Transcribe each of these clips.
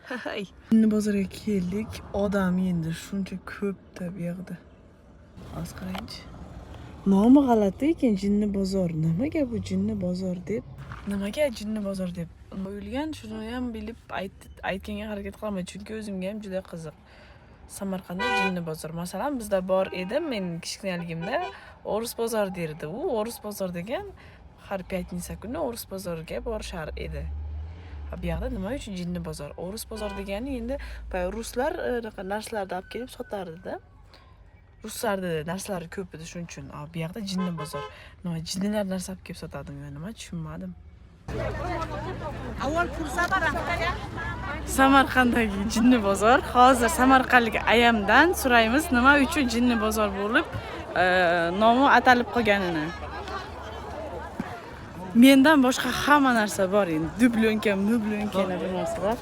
Hay. Jinni bozorga keldik. Odam endi shuncha ko'pda bu yoqda. Hozir qarangchi. Nomi g'alati ekan, Jinni bozor. Nimaga bu Jinni bozor deb? Nimaga Jinni bozor deb qo'yilgan, shuni ham bilib aytganga harakat qilaman, chunki o'zimga ham juda qiziq. Samarqandda Jinni bozor. Masalan, bizda bor edi, men kichkinaligimda O'ris bozor derdi. U O'ris bozor degan har пятница kuni O'ris bozoriga borishar edi. Ha, bu yoqda nima uchun Jinni bozor? O'ris bozor degani endi boya ruslar anaqa narsalarni olib kelib sotardida. Ruslarni narsalari ko'p edi, shuning uchun. A, bu yoqda Jinni bozor. Nima, jinnilar narsa olib kelib sotadimi yo nima, tushunmadim. Avval Samarqanddagi Jinni bozor. Hozir samarqandlik ayamdan so'raymiz, nima uchun Jinni bozor bo'lib nomi atalib qolganini. Mendan boshqa hamma narsa bor endi. Дубленка, мублёнка, yana bir narsalar.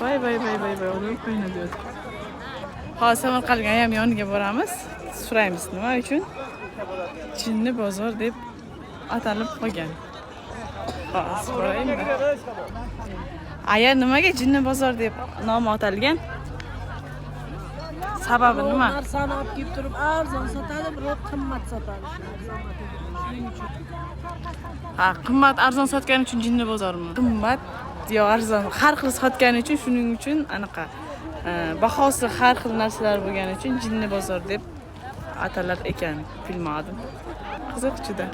Voy voy voy voy voy, odam qaynadi. Hozir samarqandlik ayam yoniga boramiz. So'raymiz, nima uchun Jinni bozor deb atalib qolgan. Hozir boraymi? Aya, nimaga Jinni bozor deb nomi atalgan? Sababi nima? Narsani olib kelib turib arzon sotadi, birov qimmat sotadi. Shuning uchun. Ha, qimmat arzon sotgani uchun Jinni bozormi? Qimmat yo arzon har xil sotgani uchun, shuning uchun anaqa bahosi har xil narsalar bo'lgani uchun Jinni bozor deb atalar ekan. Bilmadim. Qiziq juda.